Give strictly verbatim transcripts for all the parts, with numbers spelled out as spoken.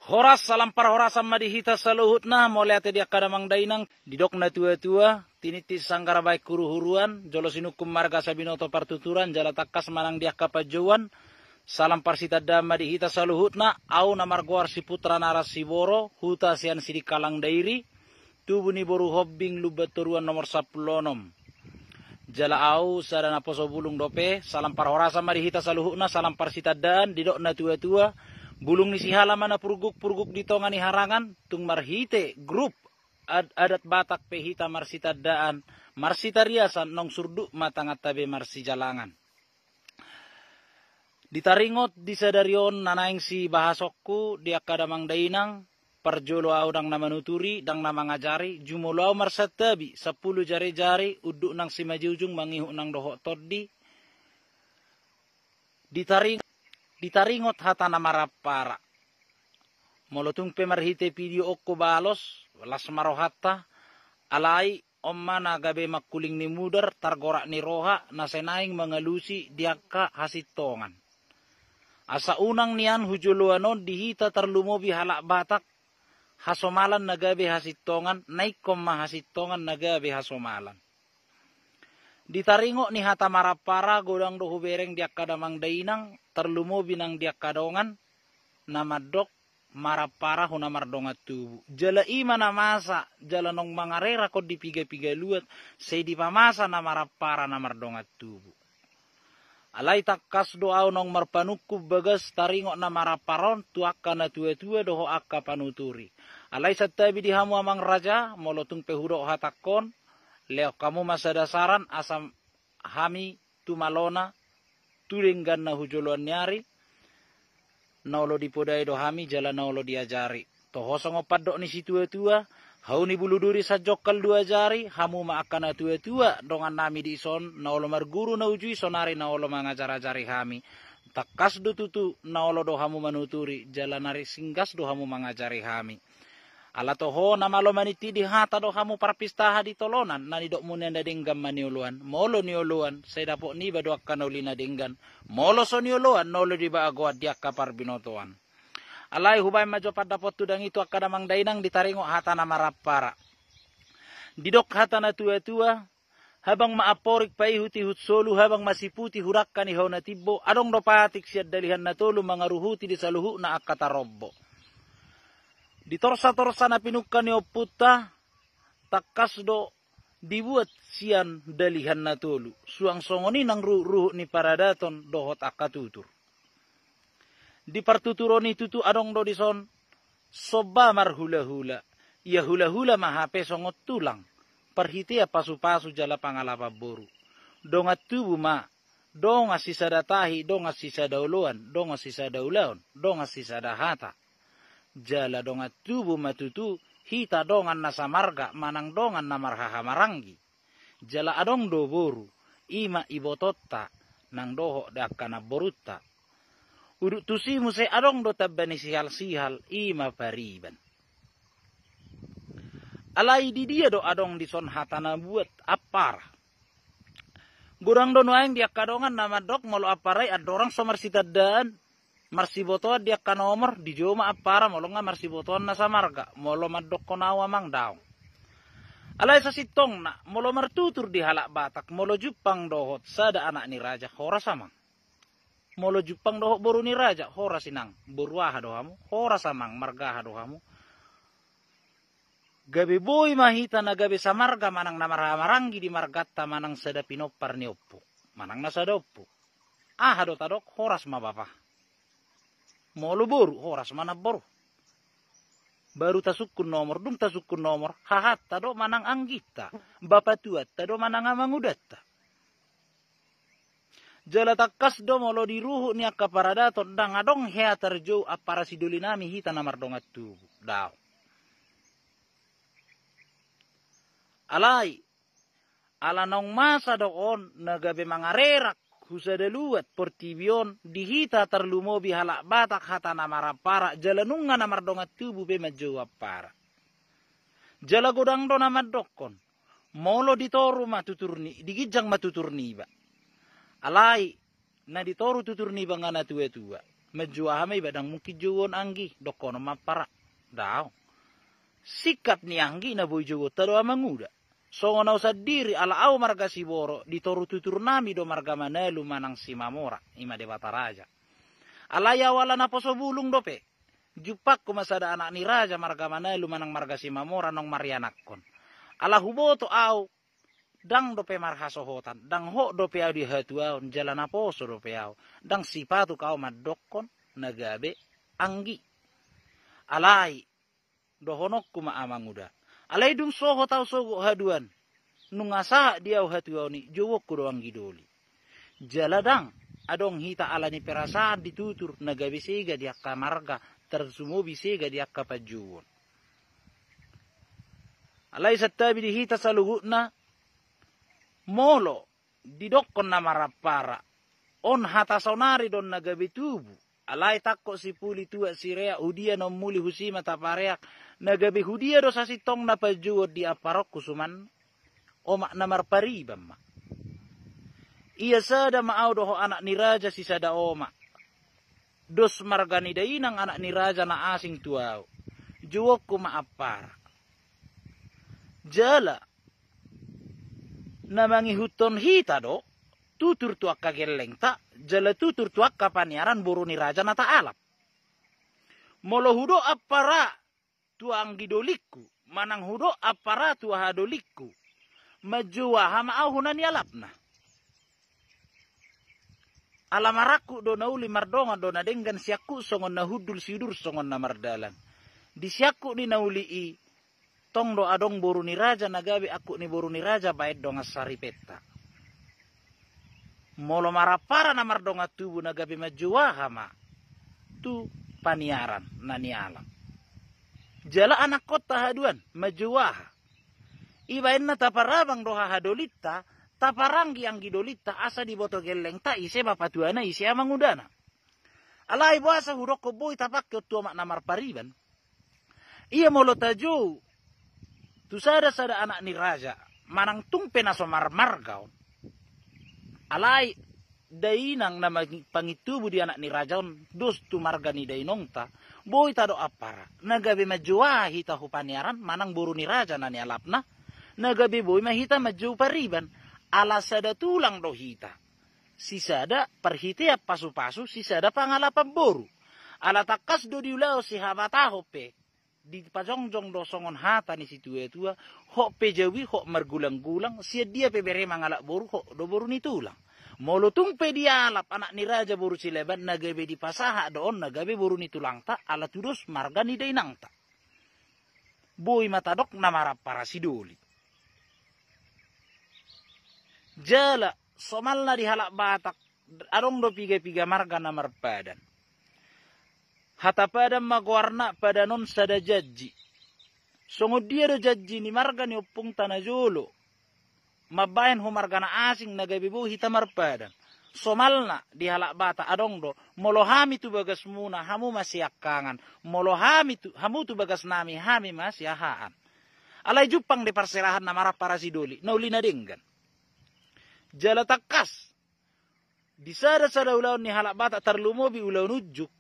Horas, salam parhorasan ma di hita saluhutna, mauliate di angka damang dainang, didok na tuatua, tinitip sanggar bahen huruhuruan, jolo sinungkun marga asa binoto partuturan, jala tangkas manang di angka panjouan, salam parsitandaan ma di hita saluhutna, au na margoar si Putra Naras Siboro, huta sian Sidikalang Dairi, tubu ni boru Hombing Lumban Toruan nomor sampulu onom. Jala au sada naposo bulung dope, salam parhorasan ma di hita saluhutna, salam parsitandaan, didok na tuatua, bulung ni sihala ma na purguk-purguk di tonga ni harangan, tung marhite grup ad-, adat Batak pe hita marsitandaan, marsitariasan, naung surduk ma tanganta be marsijalangan. Ditaringot di sadari on na naeng sibahasonku di angka damang dainang, parjolo au ndang na manuturi, ndang na mangajari, jumolo au marsantabi, sampulu jarijari, unduk nang simanjujung, mangihut nang dohot tondi, ditaring-, ditaringot hata na marampara. Molo tung pe marhite video on hubalos, las ma rohanta, alai on ma na gabe mangkuling ni mudar, targorak ni roha, na sai naeng mangalusi di angka hasintongan. Asa unang nian hujoloan on di hita tarlumobi halak Batak, hasomalan na gabe hasintongan, na ingkon ma hasintongan na gabe hasomalan. Di taringot ni hata marampara, godang do hubereng di angka damang dainang, tarlumobi nang di angka dongan, na mandok marampara hona mardongan tubu. Jala i ma na masa, jala naung mangarerak on di piga-piga luat, sai dipamasa na marampara na mardongan tubu. Alai tangkas do au naung marpanungkun bagas taringot na marampara on tu angka na tua-tua dohot angka panuturi. Alai santabi di hamu amang raja, molo tung pe hudok hatangkon, lehon hamu ma sada saran asa hami tumalona tu denggan na hujoloan ni ari, na olo dipodai do hami jala na olo diajari. Toho songon pandok ni situa-tua, hau ni bulu duri sanjongkal dua jari, hamu ma angka na tua-tua, dongannami di son, na olo marguru na uju i, sonari na olo mangajar-ajari hami. Tangkas do tutu, na olo do hamu manuturi, jala na risinggas do hamu mangajari hami. Ala toho na malo maniti di hata do hamu parpistaha di tolonan, na nidokmuna na denggan ma nioloan. Molo nioloan, sai dapot niba do angka na uli na denggan. Molo so nioloan, na olo dibagoan di angka parbinotoan. Alai hubaen ma jo pandapothu dang i tu angka damang dainang di taringot hata na marampara. Didok hata na tua-tua, habang ma amporik paihut-ihut solu, habang ma siputi hudangka ni hau na timbo, adong do patik sian dalihan na tolu mangaruhuti di saluhutna angka tarombo. Di torsa-torsa na pinungka ni ompunta, tangkas do dibuat sian dalihan na tolu, suang songon i nang ruhut-ruhut ni paradaton dohot angka tutur. Di partuturon i tutu adong do dison somba marhula-hula. Ia hula-hula ma hape songon tulang, parhitean pasu-pasu jala pangalapan boru. Dongan tubu ma, dongan sisada tahi, dongan sisada oloan, dongan sisada ulaon, dongan sisada hata. Jala dongan tubu ma tutu hita dongan na samarga manang dongan na marhaha maranggi. Jala adong do boru, i ma ibotonta, nang dohot di angka namborunta. Udut tusi muse adong do tamba ni sihal-sihal, i ma pariban. Alai di dia do adong dison hata na buat ampara? Godang do nuaeng di angka dongan na mandok molo ampara i andorang so marsitandaan, marsibotoan di angka nomor, dijou ma ampara molo nga marsibotoan na samarga, molo mandokkon au amang daong. Alai sasintongna, molo martutur di halak Batak, molo jumpang dohot sada anak ni raja, horas amang. Molo jumpang dohot boru ni raja, horas inang, boru aha do hamu, horas amang, marga aha do hamu. Gabe boi ma hita na gabe samarga manang na marhaha maranggi di marganta manang sada pinompar ni ompu, manang na sada ompu. Aha do tadok, horas ma bapa. Molo boru, horas ma namboru. Baru tasungkun nomor, dung tasungkun nomor, hahanta do manang angginta, bapatuanta do manang amangudanta. Jala tangkas do molo di ruhut ni angka paradaton ndang adong hea tarjou ampara sidolinami hita na mardongan tubu. Daong. Alai, ala naung masa do on na gabe mangarerak hu sada luat portibi on di hita tarlumobi halak Batak hata na marampara jala nunga na mardongan tubu pe manjou ampara. Jala godang do na mandokkon, molo di toru ma tutur ni, di ginjang ma tutur niba. Alai, na di toru tutur niba nga na tua-tua. Manjou aha ma iba, ndang mungkin jouon anggi, dohonon ma ampara. Daong. Sikap ni anggi na boi jouonta do amanguda. Songon au sandiri, ala au marga Siboro, di toru tuturnami do marga Manalu manang Simamora, i ma Debata Raja. Alai au ala naposo bulung dope. Jumpangku ma sada anak ni raja marga Manalu manang marga Simamora naung marianakhon. Ala huboto au, ndang dope marhasohotan, ndang hot dope au di hatuaon, jala naposo dope au, ndang sipatuk au mandokhon na gabe anggi. Alai, dohononku ma amanguda. Alai dung sohot au sogot haduan, nunga sahat di au hatuaon i, jouonku do anggi doli. Jala ndang adong hita ala ni perasaan di tutur na gabe sega di angka marga, tarsumobi sega di angka panjouon. Alai santabi di hita saluhutna, molo didokhon na marampara, on hata saonari do on na gabe tubu. Alai tangkok sipuli tuak sireak, hudia naung muli husi ma tapareak, na gabe hudia do sasintongna panjouon di amparonku suman omak na marpariban ma. Ia sada ma au dohot anak ni raja sisada omak. Dos marga ni dainang anak ni raja na asing tu au. Jouonku ma ampara. Jala na mangihuthon hita do tutur tu angka gellengta, jala tutur tu angka paniaran boru ni raja na taalap. Molo hudok ampara tu anggi dolingku, manang hudok ampara tu hahadolingku, manjou aha ma au hu na nialapna. Ala marangkup do na uli, mardongan do na denggan, siangkup songon na hundul, siudur songon na mardalan. Di siangkup ni na uli i, tong do adong boru ni raja na gabe angkup ni boru ni raja baen dongan saripenta. Molo marampara na mardongan tubu na gabe manjou aha ma tu paniaran na nialap. Jala anakkonta haduan manjou aha? Ibaenna taparabang do hahadolinta, taparanggi anggi dolinta, asa diboto gellengta ise bapatuana, ise amangudana. Alai boasa hudokkon boi tapangke on tu omak na marpariban? Ia molo tajou tu sada-sada anak ni raja, manang tung pe na so marmarga on, alai dainang na mangi-, pangintubu di anak ni raja on dos tu marga ni dainongta, boi tadok ampara, na gabe manjou aha hita hu paniaran manang boru ni raja na nialapna, na gabe boi ma hita manjou pariban. Ala sada tulang do hita. Sisada parhitean pasu-pasu, sisada pangalapan boru. Ala tangkas do di ulaon, sihabatahon pe, dipajongjong do songon hata ni situa-tua, hot pe jabu i hot margulang-gulang, sian dia pe bere mangalap boru, hot do boru ni tulang. Molo tung pe dialap anak ni raja boru Silaban, na gabe dipasahat do on na gabe boru ni tulangta, ala tudos marga ni dainangta. Boi ma tadok na marampara sidoli. Jala somalna di halak Batak, adong do piga-piga marga na marpadan. Hata padan ma goarna, padan on sada janji. Songon dia do janji ni marga ni ompungta na jolo mambahen hu marga na asing na gabe boi hita marpadan? Somalna di halak Batak adong do, molo hami tu bagasmuna, hamu ma siangkangan. Molo hami tu, hamu tu bagasnami, hami ma siahaan. Alai jumpang di parserahan na marampara sidoli, na uli na denggan. Jala tangkas di sada-sada ulaon ni halak Batak, tarlumobi ulaon unjuk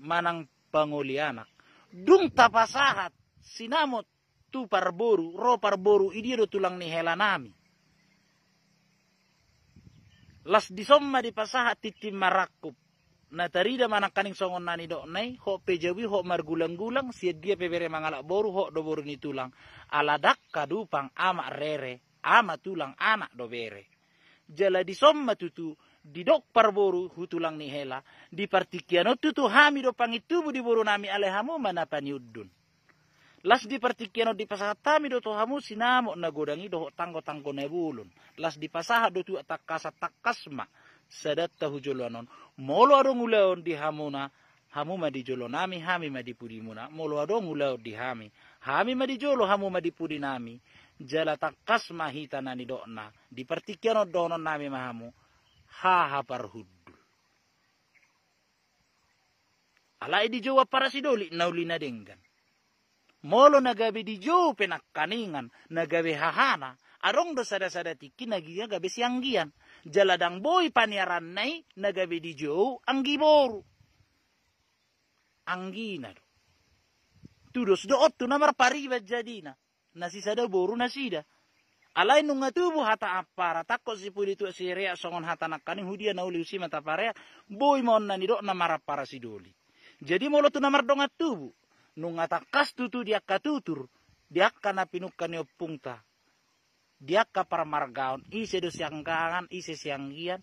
manang pangoli anak, dung tapasahat sinamot tu parboru, ro parboru, i dia do tulang ni helanami? Las dison ma dipasahat tintin marangkup. Na tarida ma nangkaning songon na nidokna i, hot pe jabu i hot margulang-gulang, sian dia pe bere mangalap boru, hot do boru ni tulang. Ala dangka dupang, amak rere, ama tulang, anak do bere. Jala dison ma tutu didok parboru hu tulang ni hela, di partingkian on tutu hami do pangintubu di borunami, alai hamu ma na paniundun. Las di partingkian on dipasahat hami do tu hamu sinamot na godang i dohot tanggo-tanggo na bolon. Las dipasahat do tuak tangkasan, tangkas ma sadanta hu joloan on. Molo adong ulaon di hamuna, hamu ma di jolonami, hami ma di pudimuna. Molo adong ulaon di hami, hami ma di jolo, hamu ma di pudinami. Jala tangkas ma hita na nidokna, di partingkian on dohononnami ma hamu, haha parhundul. Alai dijou ampara sidoli, na uli na denggan. Molo na gabe dijou pe nangkaningan, na gabe hahana, adong do sada-sada tingki na gia gabe sianggian. Jala ndang boi paniaranna i na gabe dijou anggi boru. Anggina do. Tudos do on tu na marpariban jadina. Na sisada boru nasida. Alai nunga tubu hata ampara, tangkok sipuli tuak sireak songon hata nangkaning, hudia na uli husi ma tapareak, boi ma on na nidok na marampara sidoli. Jadi molo tu na mardongan tubu, nunga tangkas tutu di angka tutur, di angka na pinungka ni ompungta, di angka parmargaon, ise do siangkangan, ise sianggian,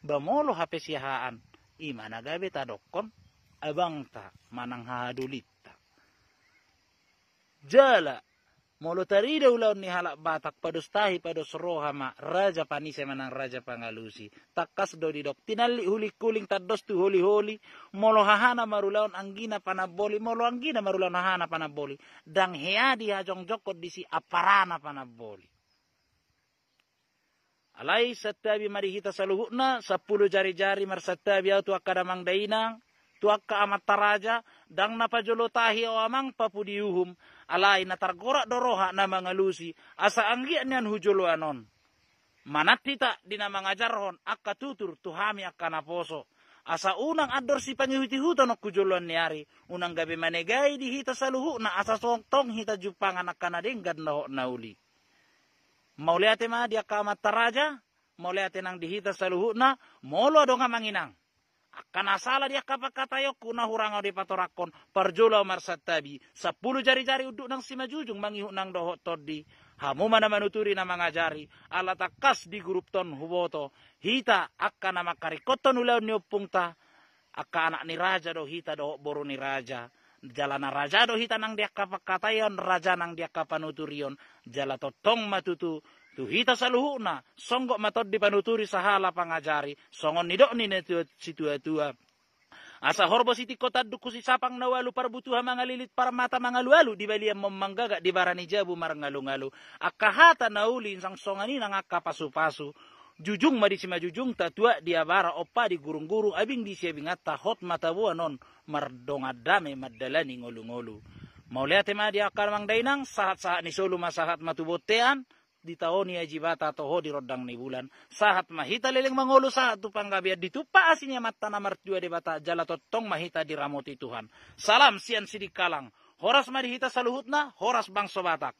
ba molo hape siahaan, i ma na gabe tadokkon abangta manang hahadolinta. Jala, molo tarida ulaon ni halak Batak, pados tahi, pados roha ma, raja panise manang raja pangalusi. Tangkas do didok, tinallik hulingkuling tandos tu holiholi, molo hahana marulaon anggina panamboli, molo anggina marulaon hahana panamboli. Ndang hea dihajongjongkon disi amparana panamboli. Alai santabi ma di hita saluhutna, sampulu jarijari marsantabi ahu tu angka damang dainang, tu angka amanta raja, ndang na pajolo tahi ahu amang papu di uhum, alai na targorak do roha na mangalusi, asa anggiat nian hujoloan on. Manat hita di na mangajarhon angka tutur tu hami angka naposo, asa unang andor sipangihuti-ihuton on tu joloan ni ari, unang gabe manegai di hita saluhutna, asa so tong hita jumpangan angka na denggan dohot na uli. Mauliate ma di angka amanta raja, mauliate nang di hita saluhutna, molo adong amang inang angka na sala di angka pangkataionku na hurang ahu dipatorangkon, parjolo ahu marsantabi, sampulu jarijari unduk nang simanjujung, mangihut nang dohot tondi, hamu ma na manuturi na mangajari, ala tangkas di grup on huboto, hita angka na mangkaringkothon ulaon ni ompungta, angka anak ni raja do hita dohot boru ni raja. Jala na raja do hita nang di angka pangkataion, raja nang di angka panuturion. Jala tongtong ma tutu, tu hita saluhutna, songgop ma tondi panuturi sahala pangajari, songon nidok ni natua-, situa-tua. Asa horbo sitingko tanduk, husisapang na ualu, parbutuha mangalilit, parmata mangalualu, di balian ma on manggagak, di bara ni jabu marngalungalu. Angka hata na uli, sasongon i nang angka pasupasu. Jujung ma di simanjujungta, tuak di abara, ompa di gurunggurung, abing di siabinganta, hot ma taboan on, mardongan dame mandalani ngolungolu. Mauliate ma di angka damang dainang, sahatsahat ni solu ma sahat ma tu bontean, ditaoni ajibata toho di rondang ni bulan, sahat ma hita leleng mangolu sahat tu panggabean, ditumpak asi ni Amanta na martua Debata, jala tongtong ma hita diramoti Tuhan. Salam sian Sidikalang, horas ma di hita saluhutna, horas bangso Batak.